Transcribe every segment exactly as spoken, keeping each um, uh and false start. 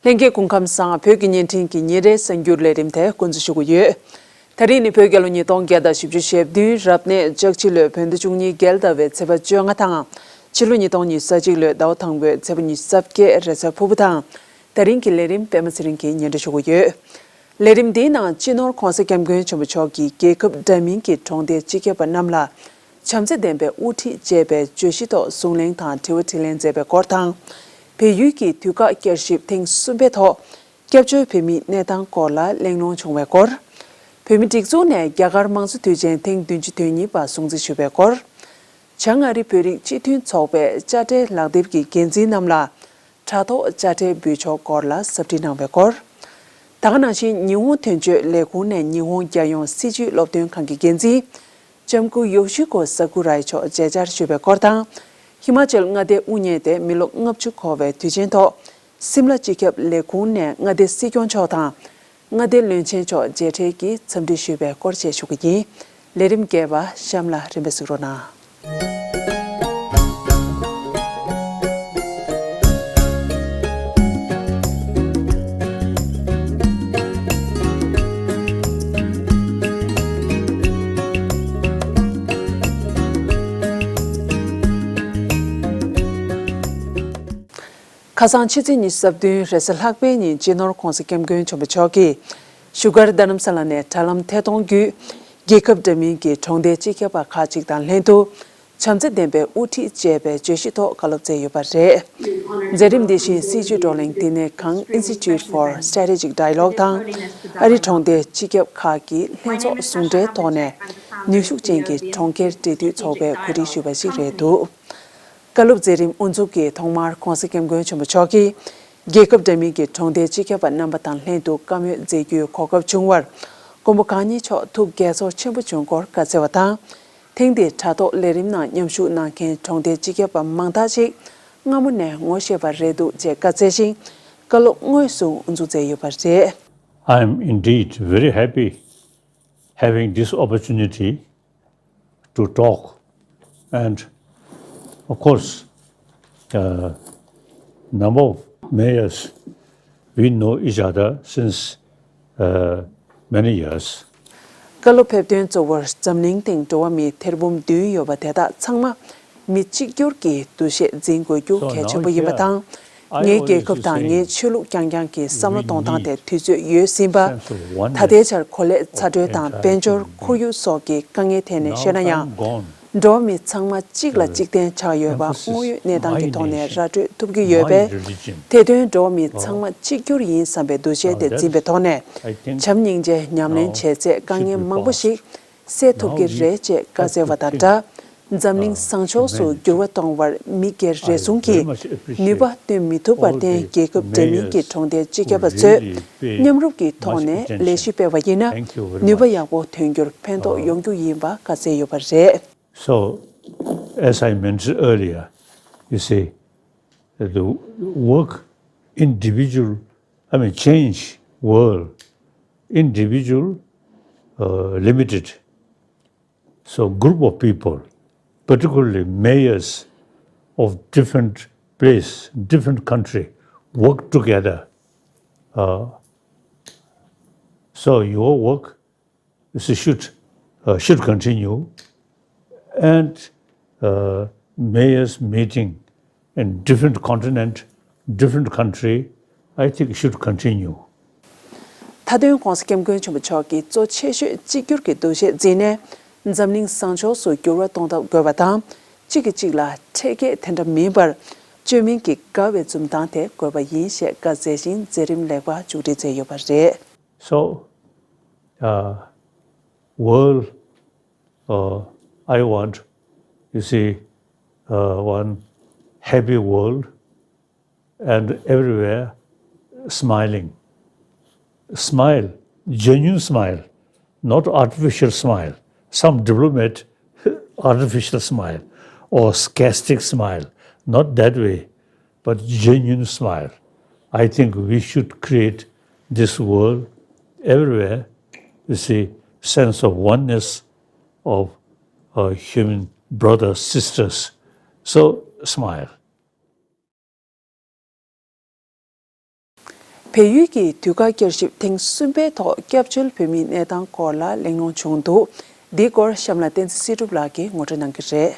ལྷན་རྒྱས་སྐུ་ཁམས་བཟང་། བོད་ཀྱི་བརྙན་འཕྲིན་གྱི་ཉིན་རེའི་གསར་འགྱུར་ལས་རིམ་དེ་འགོ་འཛུགས་ཞུ་གི་ཡོད། ད་རིང་ནི་བོད་རྒྱལ་ལོ་ཉིས་སྟོང་བརྒྱ་དང་བཞི་བཅུ་ཞེ་བདུན་རབ་གནས་ལྕགས་བྱི་ལོའི་བོད་ཟླ་བཅུ་གཉིས་རྒྱལ་ཟླ་བའི་ཚེས་པ་བཅོ་ལྔ་དང་། ཕྱི་ལོ་ཉིས་སྟོང་ཉི་ཤུ་རྩ་གཅིག་ལོའི་ཟླ་བ་དང་པོའི་ཚེས་པ་ཉི་ཤུ་རྩ་བརྒྱད་རེས་གཟའ་ཕུར་བུ་དང་། ད་རིང་གི་ལས་རིམ་པད་མ་ཚེ་རིང་གིས་སྙན་སྒྲོན་ཞུ་གི་ཡོད། ལས་རིམ་འདིའི་ནང་སྤྱི་ནོར་༧གོང་ས་༧སྐྱབས་མགོན་ཆེན་པོ་མཆོག་གིས་རྒྱལ་ཁབ་འདྲ་མིན་གྱི་གྲོང་སྡེའི་སྤྱི་ཁྱབ་པ་རྣམས་ལ་བྱམས་བརྩེ་ལྡན་པའི་དབུ་ཁྲིད་ཅེས་པའི་བརྗོད་གཞི་ཐོག་གསུང་གླེང་དང་དྲི་བ་དྲིས་ལན་མཛད་པའི་སྐོར་དང་། བལ་ཡུལ་གྱི་དུས་བཀག་བསྐྱར་ཞིབ་ཐེངས་གསུམ་པའི་ཐོག་སྐྱབས་བཅོལ་བོད་མིའི་གནས་སྟངས་སྐོར་ལ་གླེང་སློང་བྱུང་བའི་སྐོར། བོད་མིའི་སྒྲིག་འཛུགས་ནས་རྒྱ་གར་དམངས་གཙོ་དུས་ཆེན་ཐེངས་བདུན་ཅུ་དོན་གཉིས་པ་སྲུང་བརྩི་ཞུས་པའི་སྐོར། བྱང་ཨ་རི་བོད་རིགས་སྤྱི་མཐུན་ཚོགས་པའི་དཔྱ་ཁྲལ་ལག་དེབ་ཀྱི་འགན་འཛིན་རྣམས་ལ་དྲ་ཐོག་དཔྱ་ཁྲལ་འབུལ་ཕྱོགས་སྐོར་ལ་ཟབ་ཁྲིད་གནང་བའི་སྐོར། ད་ག་ནང་བཞིན་ཉི་ཧོང་དོན་གཅོད་ལས་ཁུངས་ནས་ཉི་ཧོང་རྒྱལ་ཡོངས་སྲིད་བྱུས་སློབ་སྟོན་ཁང་གི་འགན་འཛིན་ལྕམ་སྐུ་ཡོ་ཤི་ཀོ་ས་ཀུ་རའི་མཆོག་མཇལ་བཅར་ཞུས་པའི་སྐོར་དང་། ཧི་མ་ཅལ་མངའ་སྡེའི་དབུ་བརྙེས་ཏེ་མི་ལོ་ལྔ་བཅུ་འཁོར་བའི་དུས་ཆེན་ཐོག་སིམ་ལ་སྤྱི་ཁྱབ་ལས་ཁུངས་ནས་མངའ་སྡེའི་སྲིད་སྐྱོང་མཆོག་དང་། མངའ་སྡེའི་བློན་ཆེན་མཆོག་མཇལ་འཕྲད་ཀྱིས་འཚམས་འདྲི་ཞུས་པའི་སྐོར་བཅས་ཞུ་གི་ཡིན། ལས་རིམ་རྒྱས་པ་གཤམ་ལ་རིམ་པས་གཟིགས་རོགས་གནང་། ཁ་སང་ཕྱི་ཚེས་ཉི་ཤུ་རྩ་བདུན་རེས་གཟའ་ལྷག་པའི་ཉིན་སྤྱི་ནོར་༧གོང་ས་༧སྐྱབས་མགོན་ཆེན་པོ་མཆོག་གིས་བཞུགས་སྒར་རྡ་རམ་ས་ལ་ནས་དྲ་ལམ་ཐད་གཏོང་བརྒྱུད་རྒྱལ་ཁབ་འདྲ་མིན་གྱི་གྲོང་སྡེའི་སྤྱི་ཁྱབ་པ་ཁག་ཅིག་དང་ལྷན་དུ་བྱམས་བརྩེ་ལྡན་པའི་དབུ་ཁྲིད་ཅེས་པའི་བརྗོད་གཞི་ཐོག་བཀའ་སློབ་སྩལ་ཡོད་པ་རེད། མཛད་རིམ་འདི་བཞིན་སྲིད་བྱུས་བགྲོ་གླེང་བསྟི་གནས་ཁང་Institute for Strategic Dialogue དང་ཨ་རི་གྲོང་སྡེའི་སྤྱི་ཁྱབ་ཁག་གི་ལྷན་ཚོགས་ཟུང་འབྲེལ་ཐོག་ནས་ནུས་ཤུགས་ཅན་གྱི་གྲོང་ཁྱེར་འབྲེལ་མཐུད་ཚོགས་པས་གོ་སྒྲིག་ཞུས་པ་ཞིག་རེད་འདུག་བཀའ་སློབ་མཛད་རིམ་དབུ་འཛུགས་ཀྱིས་ཐོག་མར་༧གོང་ས་༧སྐྱབས་མགོན་ཆེན་པོ་མཆོག་གིས་རྒྱལ་ཁབ་འདྲ་མིན་གྱི་གྲོང་སྡེའི་སྤྱི་ཁྱབ་པ་རྣམ་པ་དང་ལྷན་དུ་བཀའ་མོལ་མཛད་རྒྱུའི་གོ་སྐབས་བྱུང་བར་མགོན་པོ་གང་ཉིད་མཆོག་ཐུགས་དགྱེས་ཚོར་ཆེན་པོ་བྱུང་སྐོར་བཀའ་སྩལ་བ་དང་། ཐེངས་འདིའི་དྲ་ཐོག་ལས་རིམ་ནང་མཉམ་ཞུགས་གནང་མཁན་གྲོང་སྡེའི་སྤྱི་ཁྱབ་པ་མང་དག་ཅིག་སྔ་མོ་ནས་ངོ་ཤེས་པ་རེད་འདུག་ཅེས་བཀའ་སྩལ་ཞིང་། བཀའ་སློབ་དངོས་སུ་དབུ་འཛུགས་མཛད་ཡོད་པ་རེད། I am indeed very happy having this opportunity to talk. And of course, uh, number of mayors, we know each other since uh, many years. བཀའ་སློབ་ཕེབས་དོན་གཙོ་བོར་འཛམ་གླིང་སྟེང་འགྲོ་བ་མིའི་ཐེར་འབུམ་བདུན་ཡོད་པ་དེ་དག་ཚང་མ་མི་གཅིག་གྱུར་གྱི་འདུ་ཤེས་འཛིན་དགོས་རྒྱུ་གལ་ཆེན་པོ་ཡིན་པ་དང་། ངའི་རྒྱལ་ཁབ་དང་ངའི་ཆོས་ལུགས་རྐྱང་རྐྱང་གི་བསམ་བློ་གཏོང་སྟངས་དེ་དུས་ཚོད་ཡོལ་ཟིན་པ། ད་ལྟའི་ཆར་གོ་ལེགས་ཚ་དྲོད་དང་དཔལ་འབྱོར་ཁོར་ཡུག་སོགས་ཀྱི་དཀའ་ངལ་ཐད་ནས་བཤད་ན་ཡང་། འགྲོ་བ་མི་ཚང་མ་གཅིག་ལ་གཅིག་བརྟེན་ཆགས་ཡོད་པ་དངོས་ཡོད་གནས་སྟངས་ཀྱི་ཐོག་ནས་ར་སྤྲོད་ཐུབ་ཀྱི་ཡོད་པས། དེ་དོན་འགྲོ་བ་མི་ཚང་མ་གཅིག་གྱུར་ཡིན་བསམ་པའི་འདུ་ཤེས་དེ་འཛིན་པའི་ཐོག་ནས། བྱམས་སྙིང་རྗེ་ཉམས་ལེན་བྱས་ཚེ་དཀའ་ངལ་མང་པོ་ཞིག་སེལ་ཐུབ་ཀྱི་རེད་ཅེས་བཀའ་སྩལ་བ་དང་སྦྲགས། འཛམ་གླིང་བཟང་ཕྱོགས་སུ་འགྱུར་བ་གཏོང་བར་མི་སྒེར་རེ་ཟུང་གིས་ནུས་པ་བཏོན་མི་ཐུབ་པར་བརྟེན། རྒྱལ་ཁབ་འདྲ་མིན་གྱི་གྲོང་སྡེའི་སྤྱི་ཁྱབ་པ་ཚོས་མཉམ་རུབ་ཀྱི་ཐོག་ནས་ལས་གཞི་སྤེལ་བ་ཡིན་ན། ནུས་པ་ཡག་པོ་ཐོན་རྒྱུར་ཕན་ཐོགས་ཡོང་རྒྱུ་ཡིན་པ་བཀའ་སྩལ་ཡོད་པ་རེད། So, as I mentioned earlier, you see, the work individual, I mean, change world, individual, uh, limited. So, group of people, particularly mayors of different place, different country, work together. Uh, so, your work is should, uh, should continue, and, uh, mayors meeting in different continent, different country, I think should continue. མཐའ་དོན་༧གོང་ས་༧སྐྱབས་མགོན་ཆེན་པོ་མཆོག་གིས་གཙོ་ཆེ་ཤོས་གཅིག་གྱུར་གྱི་འདུ་ཤེས་འཛིན་ནས། འཛམ་གླིང་བཟང་ཕྱོགས་སུ་འགྱུར་བ་གཏོང་ཐབས་དགོས་པ་དང་། གཅིག་གིས་གཅིག་ལ་འཕྲེད་བརྒྱད་དེ་འདྲ་མིན་པར། བཅོས་མིན་གྱི་དགའ་བའི་འཛུམ་མདངས་དེ་དགོས་པ་ཡིན་ཞེས་བཀའ་སྩལ་ཞིང་། མཛད་རིམ་ལེགས་པར་མཇུག་སྒྲིལ་མཛད་ཡོད་པ་རེད། So, uh, world, uh, I want, you see, uh, one happy world and everywhere smiling. Smile, genuine smile, not artificial smile. Some diplomat, artificial smile or sarcastic smile. Not that way, but genuine smile. I think we should create this world everywhere, you see, sense of oneness of our human brothers, sisters. So, smile. བལ་ཡུལ་གྱི་དུས་བཀག་བསྐྱར་ཞིབ་ཐེངས་གསུམ་པའི་ཐོག་སྐྱབས་བཅོལ་བོད་མིའི་གནས་སྟངས་སྐོར་ལ་གླེང་སློང་བྱུང་འདུག་འདིའི་སྐོར་གཤམ་ལ་བསྟན་འཛིན་སྲིད་སྒྲུབ་ལགས་ཀྱིས་ངོ་སྤྲོད་གནང་གི་རེད།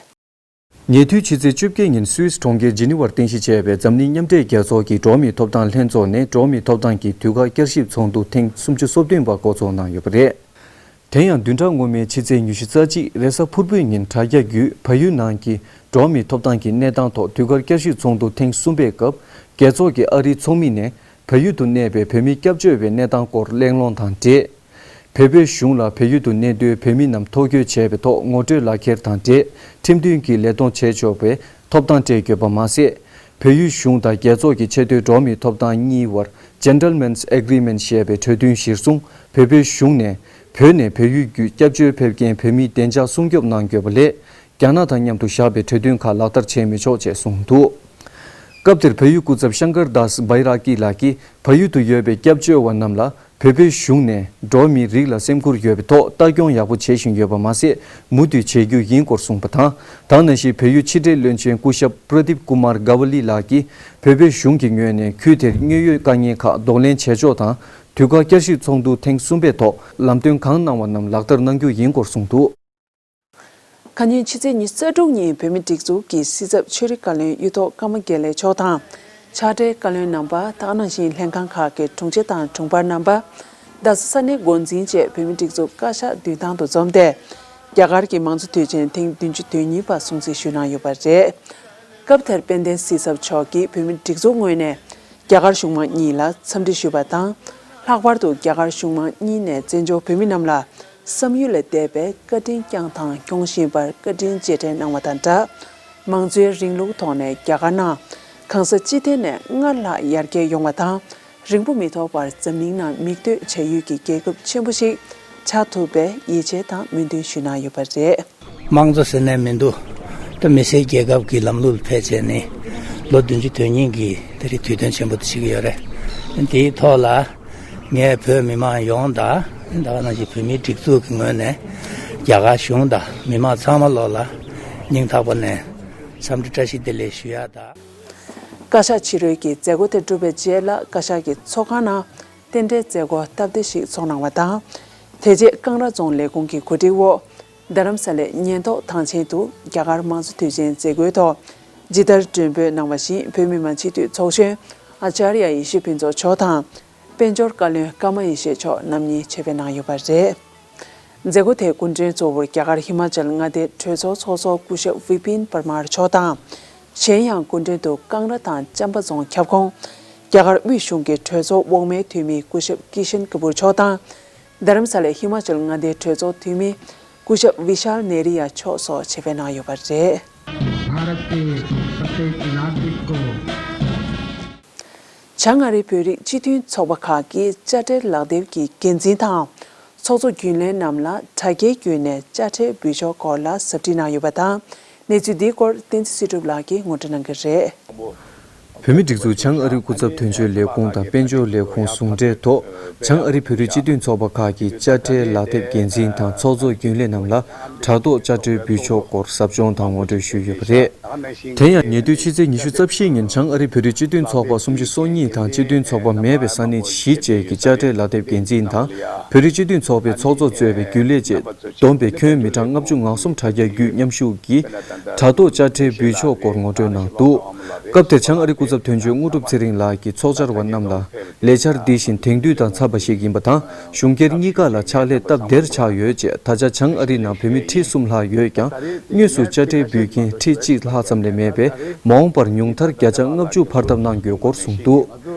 ཉེ་དུས་ཕྱི་ཚེས་བཅོ་བརྒྱད་ཉིན་སུད་སི་གྲོང་ཁྱེར་ཇི་ནི་ཝར་རྟེན་གཞི་བྱས་པའི་འཛམ་གླིང་མཉམ་འབྲེལ་རྒྱལ་ཚོགས་ཀྱི་འགྲོ་བ་མིའི་ཐོབ་ཐང་ལྷན་ཚོགས་ནས་འགྲོ་བ་མིའི་ཐོབ་ཐང་གི་དུས་བཀག་བསྐྱར་ཞིབ་ཚོགས་འདུ་ཐེངས་སུམ་ཅུ་སོ་བདུན་པ་འགོ་འཛུགས་གནང་ཡོད་པ་རེད། དེ་ཡང་བདུན་ཕྲག་སྔོན་མའི་ཕྱི་ཚེས་ཉི་ཤུ་རྩ་གཅིག་རེས་གཟའ་ཕུར་བུའི་ཉིན་དྲ་རྒྱ་བརྒྱུད་བལ་ཡུལ་ནང་གི་འགྲོ་བ་མིའི་ཐོབ་ཐང་གི་གནས་སྟངས་ཐོག་དུས་བཀག་བསྐྱར་ཞིབ་ཚོགས་འདུ་ཐེངས་གསུམ་པའི་སྐབས། རྒྱལ་ཚོགས་ཀྱི་ཨ་རིའི་ཚོགས་མི་ནས་བལ་ཡུལ་དུ་གནས་པའི་བོད་མི་སྐྱབས་བཅོལ་བའི་གནས་སྟངས་སྐོར་གླེང་སློང་དང་འབྲེལ། བོད་པའི་གཞུང་ལ་བལ་ཡུལ་དུ་གནས་སྡོད་བོད་མི་རྣམས་ཐོ་འགོད་བྱས་པའི་ཐོག་ངོ་སྤྲོད་ལག་འཁྱེར་དང་འབྲེལ་ཁྲིམས་མཐུན་གྱི་ལས་དོན་བྱེད་ཆོག་པའི་ཐོབ་ཐང་སྤྲད་ཡོད་པ་མ་ཟད། བལ་ཡུལ་གཞུང་དང་རྒྱལ་ཚོགས་ཀྱི་ཆེས་མཐོའི་འགྲོ་བ་མིའི་ཐོབ་ཐང་གཉིས་བར་Gentlemen's Agreement ཞེས་པའི་གྲོས་མཐུན་གཞིར་བཟུང་བོད་པའི་གཞུང་ནས་བོད་ནས་བལ་ཡུལ་བརྒྱུད་སྐྱབས་བཅོལ་ཕེབས་མཁན་བོད་མིའི་བདེ་འཇགས་སྲུང་སྐྱོབ་གནང་དགོས་པ་ལས། རྒྱ་ནག་དང་མཉམ་དུ་བཞག་པའི་གྲོས་མཐུན་ཁག་ལག་བསྟར་བྱེད་མི་ཆོག་ཅེས་གསུངས་འདུག་སྐབས་དེར་བལ་ཡུལ་སྐུ་ཚབ་ཤང་ཀར་དཱས་བྷའི་ར་ཀི་ལགས་ཀྱིས་བལ་ཡུལ་དུ་ཡོད་པའི་སྐྱབས་བཅོལ་བ་རྣམས་ལ་བོད་པའི་གཞུང་ནས་འགྲོ་བ་མིའི་རིགས་ལ་སེམས་ཁུར་ཡོད་པའི་ཐོག་ལྟ་སྐྱོང་ཡག་པོ་བྱེད་བཞིན་ཡོད་པ་མ་ཟད། མུ་མཐུད་བྱེད་རྒྱུ་ཡིན་སྐོར་གསུངས་པ་དང་། ད་ག་ནང་བཞིན་བལ་ཡུལ་ཕྱི་འབྲེལ་བློན་ཆེན་སྐུ་ཞབས་པྲ་དིབ་ཀུ་མར་ག་ཝ་ལི་ལགས་ཀྱིས་བོད་པའི་གཞུང་གི་ངོས་ནས་ཁུལ་དེར་དངོས་ཡོད་དཀའ་ངལ་ཁག་གདོང་ལེན་བྱེད་ཕྱོགས་དང་། དུས་བཀག་བསྐྱར་ཞིབ་ཚོགས་འདུ་ཐེངས་གསུམ་པའི་ཐོག་ལམ་སྟོན་གང་གནང་བ་རྣམས་ལག་བསྟར་གནང་རྒྱུ་ཡིན་སྐོར་གསུངས་འདུག་ཁ་ཉིན་ཕྱི་ཚེས་ཉི་ཤུ་རྩ་དྲུག་ཉིན་བོད་མིའི་སྒྲིག་འཛུགས་ཀྱི་སྲིད་ཚབ་ཆོས་རིག་བཀའ་བློན་གཡུ་ཐོག་ཀརྨ་དགེ་ལེགས་མཆོག་དང་། ཕྱག་སྦྲེལ་བཀའ་བློན་རྣམ་པ་དང་ནང་བཞིན་ལྷན་ཁང་ཁག་གི་དྲུང་ཆེ་དང་དྲུང་འཕར་རྣམ་པ། རྡ་ས་ས་གནས་འགོ་འཛིན་བཅས་བོད་མིའི་སྒྲིག་འཛུགས་བཀའ་ཤག་མདུན་ཐང་དུ་འཛོམས་ཏེ། རྒྱ་གར་གྱི་མང་གཙོ་དུས་ཆེན་ཐེངས་བདུན་ཅུ་དོན་གཉིས་པ་སྲུང་བརྩི་ཞུས་གནང་ཡོད་པ་རེད། སྐབས་དེར་དཔལ་ལྡན་སྲིད་ཚབ་མཆོག་གིས་བོད་མིའི་སྒྲིག་འཛུགས་ངོས་ནས། རྒྱ་གར་གཞུང་མང་གཉིས་ལ་འཚམས་འདྲི་ཞུས་པ་དང་། ལྷག་པར་དུ་རྒྱ་གར་གཞུང་མང་གཉིས་ནས་བཙན་བྱོལ་བོད་མི་རྣམས་ལ་བསམ་ཡུལ་ལས་འདས་པའི་བཀའ་དྲིན་བསྐྱངས་དང་སྐྱོང་བཞིན་པར་བཀའ་དྲིན་རྗེས་དྲན་གནང་བ་དང་སྦྲགས། མང་གཙོའི་རིང་ལུགས་ཐོག་ནས་རྒྱ་གར་ནང་གང་ས་ཅི་ཐད་ནས་སྔར་ལྷག་ཡར་རྒྱས་ཡོང་བ་དང་། རིང་པོ་མི་ཐོགས་པར་འཛམ་གླིང་ནང་མིག་ལྟོས་བྱ་ཡུལ་གྱི་རྒྱལ་ཁབ་ཆེན་པོ་ཞིག་ཆགས་ཐུབ་པའི་ཡིད་ཆེས་དང་སྨོན་འདུན་ཞུས་གནང་ཡོད་པ་རེད། དམངས་གཙོ་ཟེར་ནས་མི་འདུག་ད་མི་སེར་རྒྱལ་ཁབ་ཀྱི་ལམ་ལུགས་ལ་ཕེབས་བྱས་ནས་ལོ་བདུན་ཅུ་དོན་གཉིས་ཀྱི་དེ་རིང་དུས་སྟོན་ཆེན་པོ་དེ་བྱེད་ཀྱི་ཡོད་རེད། དེའི་ཐོག་ལ་ངས་བོད་མི་མང་ཡོངས་དང་ད་ག་ནང་བཞིན་བོད་མིའི་སྒྲིག་འཛུགས་ཀྱི་ངོས་ནས་རྒྱ་གར་གཞུང་དང་མི་མང་ཚང་མ་ལོག་ལ་སྙིང་ཐག་པ་ནས་འཚམས་འདྲི་བཀྲ་ཤིས་བདེ་ལེགས་ཞུ་ཡ་དང་། བཀའ་ཤག་ཕྱི་རོལ་གྱི་མཛད་སྒོ་དེ་གྲུབ་པའི་རྗེས་ལ་བཀའ་ཤག་གི་ཚོགས་ཁང་ནང་རྟེན་འབྲེལ་མཛད་སྒོ་སྟབས་བདེ་ཞིག་ཚོགས་གནང་བ་དང་། དེ་རྗེས་ཀང་ར་རྫོང་ལས་ཁུངས་ཀྱི་གོ་སྒྲིག་འོག་རྡ་རམ་ས་ལའི་ཉེན་རྟོག་ཐང་ཆེན་དུ་རྒྱ་གར་དམངས་གཙོ་དུས་ཆེན་མཛད་སྒོའི་ཐོག་ཇི་ལྟར་མགྲོན་འབོད་གནང་བ་བཞིན་བོད་མི་མང་སྤྱི་འཐུས་ཚོགས་གཞོན་ཨ་ཅཱརྱ་ཡེ་ཤེས་ཕུན་ཚོགས་མཆོག་དང་། དཔལ་འབྱོར་བཀའ་བློན་ཀརྨ་ཡེ་ཤེས་མཆོག་རྣམ་གཉིས་ཆེད་ཕེབས་གནང་ཡོད་པ་རེད། མཛད་སྒོ་དེའི་སྐུ་མགྲོན་གཙོ་བོར་རྒྱ་གར་ཧི་མ་ཅལ་མངའ་སྡེའི་གྲོས་ཚོགས་ཚོགས་གཙོ་སྐུ་ཞབས་བི་པིན་པར་མར་མཆོག་དང་། གཞན་ཡང་སྐུ་མགྲོན་དུ་ཀང་ར་དང་ཅམ་པ་རྫོང་ཁྱབ་ཁོངས་རྒྱ་གར་དབུས་གཞུང་གི་གྲོས་ཚོགས་འོག་མའི་འཐུས་མི་སྐུ་ཞབས་ཀི་ཤན་ཀ་པུར་མཆོག་དང་། རྡ་རམ་ས་ལའི་ཧི་མ་ཅལ་མངའ་སྡེའི་གྲོས་ཚོགས་འཐུས་མི་སྐུ་ཞབས་བི་ཤཱལ་ནེ་རི་ཡ་མཆོག་སོགས་ཆེད་ཕེབས་གནང་ཡོད་པ་རེད། भारत के प्रत्येक नागरिक को བྱང་ཨ་རིའི་བོད་རིགས་སྤྱི་མཐུན་ཚོགས་པ་ཁག་གི་དཔྱ་ཁྲལ་ལག་དེབ་ཀྱི་འགན་འཛིན་དང་། ཚོགས་གཙོ་རྒྱུན་ལས་རྣམས་ལ་དྲ་རྒྱའི་བརྒྱུད་ནས་དཔྱ་ཁྲལ་འབུལ་ཕྱོགས་སྐོར་ལ་ཟབ་ཁྲིད་གནང་ཡོད་པ་དང་། གནས་ཚུལ་འདིའི་སྐོར་བསྟན་འཛིན་སྲིད་སྒྲུབ་ལགས་ཀྱིས་ངོ་སྤྲོད་གནང་གི་རེད། བོད་མིའི་སྒྲིག་འཛུགས་བྱང་ཨ་རིའི་སྐུ་ཚབ་དོན་གཅོད་ལས་ཁུངས་དང་དཔལ་འབྱོར་ལས་ཁུངས་ཟུང་འབྲེལ་ཐོག་བྱང་ཨ་རིའི་བོད་རིགས་སྤྱི་མཐུན་ཚོགས་པ་ཁག་གི་དཔྱ་ཁྲལ་ལག་དེབ་འགན་འཛིན་དང་ཚོགས་གཙོ་རྒྱུན་ལས་རྣམས་ལ་དྲ་ཐོག་དཔྱ་ཁྲལ་འབུལ་ཕྱོགས་སྐོར་ཟབ་སྦྱོང་དང་ངོ་སྤྲོད་ཞུས་ཡོད་པ་རེད། དེ་ཡང་ཉེ་དུས་ཕྱི་ཚེས་ཉི་ཤུ་རྩ་བཞི་ཉིན་བྱང་ཨ་རིའི་བོད་རིགས་སྤྱི་མཐུན་ཚོགས་པ་སུམ་ཅུ་སོ་གཉིས་དང་སྤྱི་མཐུན་ཚོགས་པ་མེད་པའི་ས་གནས་བཞི་བཅས་ཀྱི་དཔྱ་ཁྲལ་ལག་དེབ་འགན་འཛིན་དང་བོད་རིགས་སྤྱི་མཐུན་ཚོགས་པའི་ཚོགས་གཙོ་གཙོས་པའི་རྒྱུན་ལས་བཅས་བསྡོམས་པའི་ཁྱོན་མི་གྲངས་ལྔ་བཅུ་ང་གསུམ་དྲ་རྒྱ་བརྒྱུད་མཉམ་ཞུགས་ཀྱིས་དྲ་ཐོག་དཔྱ་ཁྲལ་འབུལ་ཕྱོགས་སྐོར་ངོ་སྤྲོད་གནང་འདུག་སྐབས་དེར་བྱང་ཨ་རིའི་སྐུ་ཚབ་དོན་གཅོད་དངོས་གྲུབ་ཚེ་རིང་ལགས་ཀྱིས་ཚོགས་བཅར་བ་རྣམས་ལ་ལས་འཆར་འདི་བཞིན་དེང་དུས་དང་འཚམས་པ་ཞིག་ཡིན་པ་དང་། གཞུང་སྒེར་གཉིས་ཀ་ལ་ཕྱག་ལས་སྟབས་བདེར་ཆགས་ཡོད་ཅེས། ད་ཆ་བྱང་ཨ་རི་ནང་བོད་མི་ཁྲི་གསུམ་ལྷག་ཡོད་ཀྱང་། དངོས་སུ་དཔྱ་ཁྲལ་འབུལ་མཁན་ཁྲི་གཅིག་ལྷག་ཙམ་ལས་མེད་པས། མ་འོངས་པར་ཉུང་མཐར་བརྒྱ་ཆ་ལྔ་བཅུ་འཕར་ཐབས་གནང་དགོས་སྐོར་གསུངས་འདུག་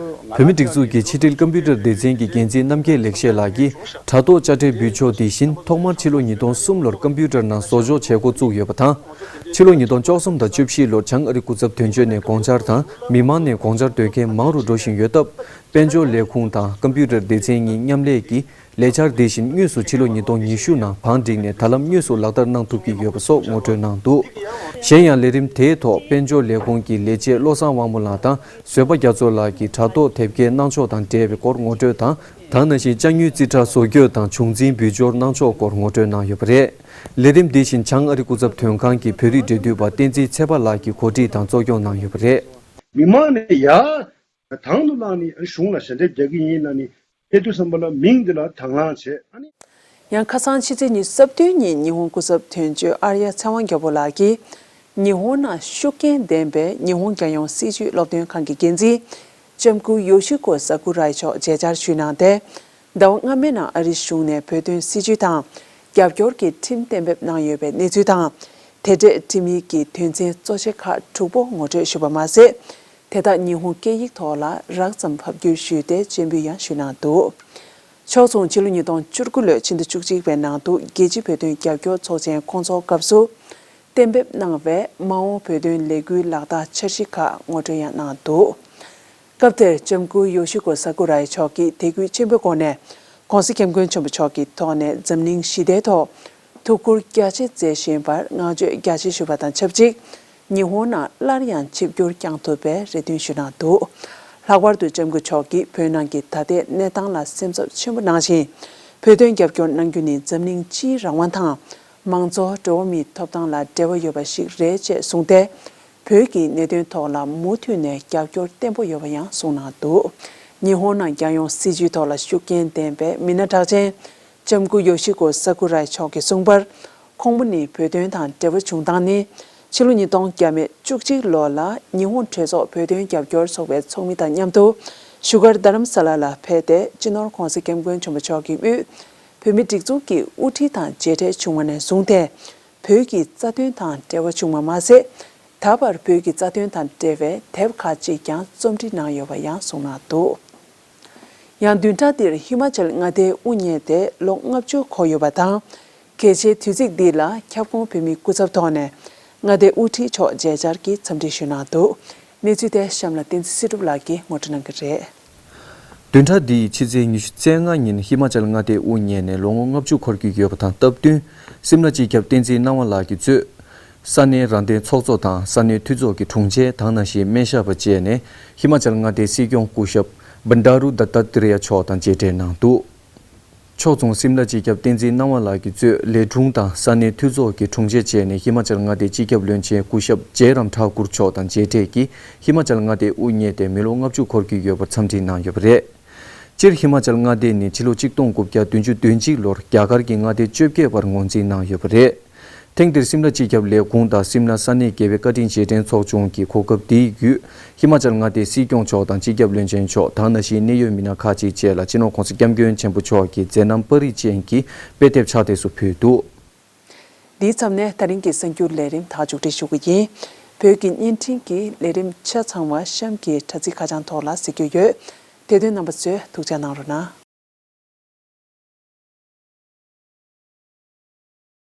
བོད་མིའི་སྒྲིག་འཛུགས་ཀྱི་ཕྱི་དྲིལ་ཀམ་པུ་ཊར་སྡེ་ཚན་གྱི་འགན་འཛིན་རྣམ་རྒྱལ་ལེགས་བཤད་ལགས་ཀྱིས། དྲ་ཐོག་དཔྱ་ཁྲལ་འབུལ་ཕྱོགས་འདི་བཞིན་ཐོག་མར་ཕྱི་ལོ་ཉིས་སྟོང་གསུམ་ལོར་ཀམ་པུ་ཊར་ནང་བཟོ་འཇོག་བྱེད་འགོ་བཙུགས་ཡོད་པ་དང་། ཕྱི་ལོ་ཉིས་སྟོང་བཅུ་གསུམ་དང་བཅུ་བཞི་ལོར་བྱང་ཨ་རི་སྐུ་ཚབ་དོན་གཅོད་ནས་དགོངས་འཆར་དང་མི་མང་ནས་དགོངས་འཆར་འདོན་མཁན་མང་རུ་འགྲོ་བཞིན་ཡོད་སྟབས། དཔལ་འབྱོར་ལས་ཁུངས་དང་ཀམ་པུ་ཊར་སྡེ་ཚན་གཉིས་མཉམ་ལས་ཀྱིས་ལས་འཆར་འདི་བཞིན་དངོས་སུ་ཕྱི་ལོ་ཉིས་སྟོང་ཉི་ཤུ་ནང་བང་བསྒྲིགས་ནས་ད་ལམ་དངོས་སུ་ལག་བསྟར་གནང་ཐུབ་ཀྱི་ཡོད་པ་སོགས་ངོ་སྤྲོད་གནང་འདུག་གཞན་ཡང་ལས་རིམ་དེའི་ཐོག་དཔལ་འབྱོར་ལས་ཁུངས་ཀྱི་ལས་བྱེད་བློ་བཟང་དབང་མོ་ལགས་དང་བཟོད་པ་རྒྱ་མཚོ་ལགས་ཀྱིས་དྲ་ཐོག་དེབ་སྐྱེལ་གནང་ཕྱོགས་དང་འབྲེལ་བའི་སྐོར་ངོ་སྤྲོད་དང་། ད་ག་ནང་བཞིན་དཔྱ་དངུལ་རྩིས་ཁྲ་བཟོ་བཀོད་དང་བྱུང་འཛིན་འབུལ་སྦྱོར་གནང་ཕྱོགས་སྐོར་ངོ་སྤྲོད་གནང་ཡོད་པ་རེད། ལས་རིམ་འདི་བཞིན་བྱང་ཨ་རི་སྐུ་ཚབ་དོན་ཁང་གི་བོད་རིགས་འབྲེལ་མཐུད་པ་བསྟན་འཛིན་ཚེ་དཔག་ལགས་ཀྱིས་གོ་སྒྲིག་དང་གཙོ་སྐྱོང་གནང་ཡོད་པ་རེད། མི་མང་ནས་ཡ། དང་དུ་བླངས་ནས་གཞུང་ལ་ཞལ་འདེབས་རྒྱག་གི་ཡིན་ལབ་ནས་ཕེབས་དུས་ཙམ་པ་ལ་མིང་འདི་ལ་དང་བླངས་བྱས། ཨ་ནི། ཡང་ཁ་སང་ཕྱི་ཚེས་ཉི་ཤུ་རྩ་བདུན་ཉིན་ཉི་ཧོང་སྐུ་ཚབ་དོན་གཅོད་ཨར་ཡ་ཚེ་དབང་རྒྱལ་པོ་ལགས་ཀྱིས། ཉི་ཧོང་ནང་ཤུགས་རྐྱེན་ལྡན་པའི་ཉི་ཧོང་རྒྱལ་ཡོངས་སྲིད་བྱུས་སློབ་སྟོན་ཁང་གི་འགན་འཛིན་ལྕམ་སྐུ་ཡོ་ཤི་ཀོ་ས་ཀུ་རའི་མཆོག་མཇལ་བཅར་ཞུས་གནང་སྟེ། ཟླ་བ་སྔ་མའི་ནང་ཨ་རིའི་གཞུང་ནས་བོད་དོན་སྲིད་བྱུས་དང་རྒྱབ་སྐྱོར་གྱི་ཁྲིམས་གཏན་འབེབས་གནང་ཡོད་པའི་གནས་ཚུལ་དང་། དེ་འབྲེལ་ཁྲིམས་ཡིག་གི་དོན་ཚན་གཙོ་ཆེ་ཁག་དྲུག་པོ་ངོ་སྤྲོད་ཞུས་པ་མ་ཟད། དེ་དག་ཉི་ཧོང་སྐད་ཡིག་ཐོག་ལ་རགས་ཙམ་ཕབ་བསྒྱུར་ཞུས་ཏེ་སྤྱན་འབུལ་ཡང་ཞུས་གནང་འདུག་ཕྱོགས་མཚུངས་ཕྱི་ལོ་ཉིས་སྟོང་བཅུ་དགུ་ལོའི་ཕྱི་ཟླ་བཅུ་གཅིག་པའི་ནང་དུ་རྒྱལ་སྤྱིའི་བོད་དོན་རྒྱབ་སྐྱོར་ཚོགས་ཆེན་སྐོང་ཚོགས་སྐབས་སུ་གཏན་འབེབས་གནང་བའི་མ་འོངས་བོད་དོན་ལས་འགུལ་ལག་བསྟར་འཆར་གཞི་ཁག་ངོ་སྤྲོད་ཡང་གནང་འདུག་སྐབས་དེར་ལྕམ་སྐུ་ཡོ་ཤི་ཀོ་ས་ཀུ་རའི་མཆོག་གིས་དད་གུས་ཆེན་པོའི་སྒོ་ནས་༸གོང་ས་༸སྐྱབས་མགོན་ཆེན་པོ་མཆོག་གི་ཐོག་ནས་འཛམ་གླིང་ཞི་བདེའི་ཐོག་ཐུགས་ཁུར་རྒྱ་ཆེ་མཛད་བཞིན་པར་བསྔགས་བརྗོད་རྒྱ་ཆེ་ཞུ་བ་དང་ཆབས་ཅིག་ཉི་ཧོང་ནང་སླར་ཡང་ཆིབས་བསྒྱུར་བསྐྱང་ཐུབ་པའི་རེ་འདུན་ཞུས་གནང་འདུག་ལྷག་པར་དུ་ལྕམ་སྐུ་མཆོག་གིས་བོད་ནང་གི་ད་ལྟའི་གནས་སྟངས་ལ་སེམས་འཚབ་ཆེན་པོ་གནང་ཞིང་། བོད་དོན་རྒྱབ་སྐྱོར་གནང་རྒྱུ་ནི་འཛམ་གླིང་སྤྱིའི་རང་དབང་དང་། མང་གཙོ་འགྲོ་བ་མིའི་ཐོབ་ཐང་ལ་འབྲེལ་བ་ཡོད་པ་ཞིག་རེད་ཅེས་གསུངས་ཏེ། བོད་ཀྱི་གནད་དོན་ཐོག་ལ་མུ་མཐུད་ནས་རྒྱབ་སྐྱོར་བརྟན་པོ་ཡོད་པ་ཡང་གསུངས་གནང་འདུག་ཉི་ཧོང་ནང་རྒྱལ་ཡོངས་སྲིད་བྱུས་ཐོག་ལ་ཤུགས་རྐྱེན་ལྡན་པའི་མི་སྣ་གྲགས་ཅན། ལྕམ་སྐུ་ཡོ་ཤི་ཀོ་ས་ཀུ་རའི་མཆོག་གིས་གསུངས་པར། ཁོང་མོ་ནི་བོད་དོན་དང་འབྲེལ་བ་བྱུང་སྟངས་ནི། ཕྱི་ལོ་ཉིས་སྟོང་བརྒྱ་མེད་བཅུ་གཅིག་ལོ་ལ་ཉི་ཧོང་གྲོས་ཚོགས་བོད་དོན་རྒྱབ་སྐྱོར་ཚོགས་པའི་ཚོགས་མི་དང་མཉམ་དུ་བཞུགས་སྒར་རྡ་རམ་ས་ལ་ལ་ཕེབས་ཏེ། སྤྱི་ནོར་༸གོང་ས་༸སྐྱབས་མགོན་ཆེན་པོ་མཆོག་གི་དབུས་བོད་མི་སྒྲིག་འཛུགས་ཀྱི་དབུ་ཁྲིད་དང་མཇལ་འཕྲད་བྱུང་བ་ནས་བཟུང་སྟེ། བོད་ཀྱི་རྩ་དོན་དང་འབྲེལ་བ་བྱུང་བ་མ་ཟད། ད་བར་བོད་ཀྱི་རྩ་དོན་དང་འབྲེལ་བའི་དེབ་ཁག་ཅིག་ཀྱང་རྩོམ་སྒྲིག་གནང་ཡོད་པ་ཡང་གསུངས་གནང་འདུག་ཡང་བདུན་ཕྲག་འདིར་ཧི་མ་ཅལ་མངའ་སྡེའི་དབུ་བརྙེས་ཏེ་ལོ་ལྔ་བཅུ་འཁོར་ཡོད་པ་དང་། གལ་ཆེའི་དུས་ཚིགས་འདི་ལ་ཁྱབ་ཁོངས་བོད་མིའི་སྐུ་ཚབ་ཐོག་ནས་མངའ་སྡེའི་དབུ་ཁྲིད་མཆོག་མཇལ་བཅར་གྱིས་འཚམས་འདྲི་ཞུས་གནང་འདུག་གནས་ཚུལ་དེ་གཤམ་ལ་བསྟན་འཛིན་སྲིད་སྒྲུབ་ལགས་ཀྱིས་ངོ་སྤྲོད་གནང་གི་རེད། བདུན་ཕྲག་འདིའི་ཕྱི་ཚེས་ཉི་ཤུ་རྩ་ལྔ་ཉིན་ཧི་མ་ཅལ་མངའ་སྡེའི་དབུ་བརྙེས་ནས་ལོ་ངོ་ལྔ་བཅུ་འཁོར་གྱི་ཡོད་པ་དང་སྟབས་བསྟུན། སིམ་ལ་སྤྱི་ཁྱབ་བསྟན་འཛིན་སྣང་བ་ལགས་ཀྱིས་གཙོས། ས་གནས་རང་བདེན་ཚོགས་གཙོ་དང་ས་གནས་འཐུས་ཚོགས་ཀྱི་དྲུང་ཆེ་དང་ནང་བཞིན་སྨན་ཞབས་པ་བཅས་ནས་ཧི་མ་ཅལ་མངའ་སྡེའི་སྲིད་སྐྱོང་སྐུ་ཞབས་བན་ཌ་རུ་དཏ་ཏ་ཏི་རི་ཡ་མཆོག་དང་མཇལ་འཕྲད་གནང་འདུག་ཕྱོགས་མཚུངས་སིམ་ལ་སྤྱི་ཁྱབ་བསྟན་འཛིན་སྣང་བ་ལགས་ཀྱིས་གཙོས་ལས་དྲུང་དང་ས་གནས་འཐུས་ཚོགས་ཀྱི་དྲུང་ཆེ་བཅས་ནས་ཧི་མ་ཅལ་མངའ་སྡེའི་སྤྱི་ཁྱབ་བློན་ཆེན་སྐུ་ཞབས་ཇེ་རམ་ཐཱ་ཀུར་མཆོག་དང་མཇལ་འཕྲད་ཀྱིས་ཧི་མ་ཅལ་མངའ་སྡེའི་དབུ་བརྙེས་ཏེ་མི་ལོ་ལྔ་བཅུ་འཁོར་གྱི་ཡོད་པར་འཚམས་འདྲི་གནང་ཡོད་པ་རེད། སྤྱིར་ཧི་མ་ཅལ་མངའ་སྡེ་ནི་ཕྱི་ལོ་གཅིག་སྟོང་དགུ་བརྒྱ་བདུན་ཅུ་དོན་གཅིག་ལོར་རྒྱ་གར་གྱི་མངའ་སྡེ་བཅོ་བརྒྱད་པར་ངོས་འཛིན་གནང་ཡོད་པ་རེད། ཐེངས་འདིར་སིམ་ལ་སྤྱི་ཁྱབ་ལས་ཁུངས་དང་སིམ་ལ་ས་གནས་དགེ་བའི་བཀའ་དྲིན་རྗེས་དྲན་ཚོགས་ཆུང་གིས་གོ་སྐབས་འདིའི་བརྒྱུད། ཧི་མ་ཅལ་མངའ་སྡེའི་སྲིད་སྐྱོང་མཆོག་དང་སྤྱི་ཁྱབ་བློན་ཆེན་མཆོག་དང་ནང་བཞིན་གནད་ཡོད་མི་སྣ་ཁག་ཅིག་བཅས་ལ་སྤྱི་ནོར་༸གོང་ས་༸སྐྱབས་མགོན་ཆེན་པོ་མཆོག་གི་མཛད་རྣམ་པར་རིས་ཅན་གྱི་དཔེ་དེབ་ཕྱག་དེབ་སུ་ཕུལ་འདུག་འདིའི་མཚམས་ནས་ད་རིང་གི་གསར་འགྱུར་ལས་རིམ་དག་མཇུག་སྒྲིལ་ཞུ་གི་ཡིན། བོད་ཀྱི་བརྙན་འཕྲིན་གྱི་ལས་རིམ་ཆ་ཚང་བ་གཤམ་གྱི་དྲ་ཚིགས་ཁ་བྱང་ཐོག་ལ་གཟིགས་རྒྱུ་ཡོད། དེ་དོན་རྣམ་པ་ཚོས་ཐུགས་ཅག་གནང་རོགས་གནང་།